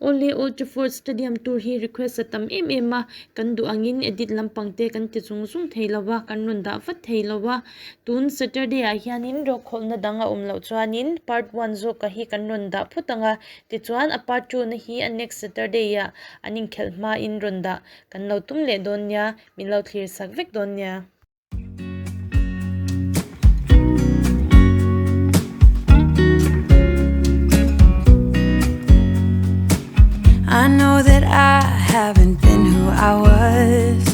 Awle Old Trafford Stadium tur hi request a tam em em a, kan duh angin edit lampang te kan ti zung zung thei lo a, kan rawn dah vat thei lo a. Tun Saturday ah hianin rokhawlhna dang a awm loh chuanin part one zawka hi kan rawn dah phawt ang a, tichuan a part two na hi a next Saturday ah an inkhelh hmain rawn dah kan lo tum leh dawn nia, min lo thlir sak vek dawn nia. I know that I haven't been who I was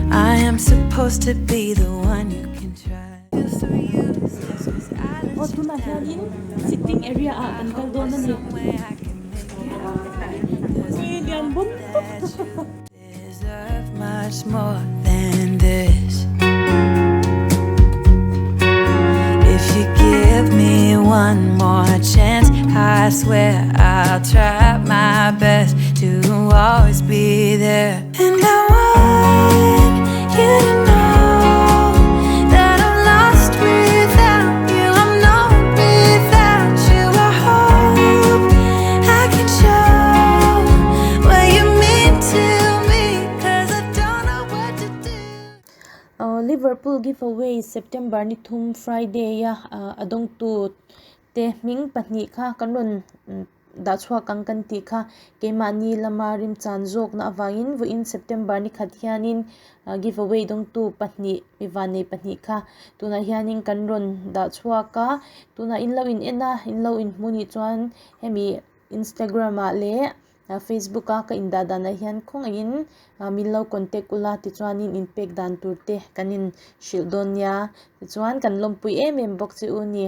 I am supposed to be the one you can trust Feel so used just 'cause I let Aw you tunah down hianin sitting area ah kan kal dawn a ni. Some way I can make it right There's Ui a lian hope bawm that you Deserve much more than this. If you give me one more chance, I swear I'll try my best to always be there. And I want you to know that I'm lost without you. I'm not without you. I hope I can show what you mean to me. 'Cause I don't know what to do. Liverpool giveaway September ni thum Friday a a dawngtu te hming pahnih kha kan rawn dah chhuak ang kan tih kha keimahni lama rimchan zawkna avangin vawiin September ni khat hianin giveaway dawngtu pahnih mi vannei pahnih kha tunah hianin kan rawn dah chhuak a tunah in lo in en a in lo in hmu nih chuan hemi Instagram ah leh Facebook a ka indah danah hian khawngaihin min lo contact ula tichuanin inpek dan tur te kan in hrilh dawn nia tichuan kan lawmpui em em bawk che u a ni.